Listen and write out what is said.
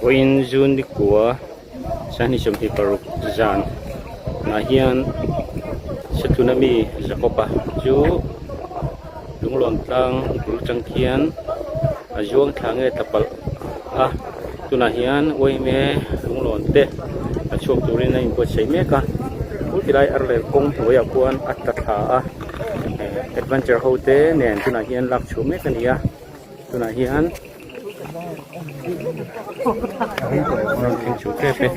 Vawiin June ni kua Sanghnih 26 zan ah hian Sethlun ami Jacob-a chu Lunglawn tlang bul atang khian a zuang thla nge tla palh a tunah hian uaime lunglawn te a chhuak turin a inbuatsaih mek a phul ti lai arlel kawng hnuaiah khuan a tla thla a adventure ho te nen tunah hian lak chhuah mek a ni a tunah hian rawn thleng chho tep e.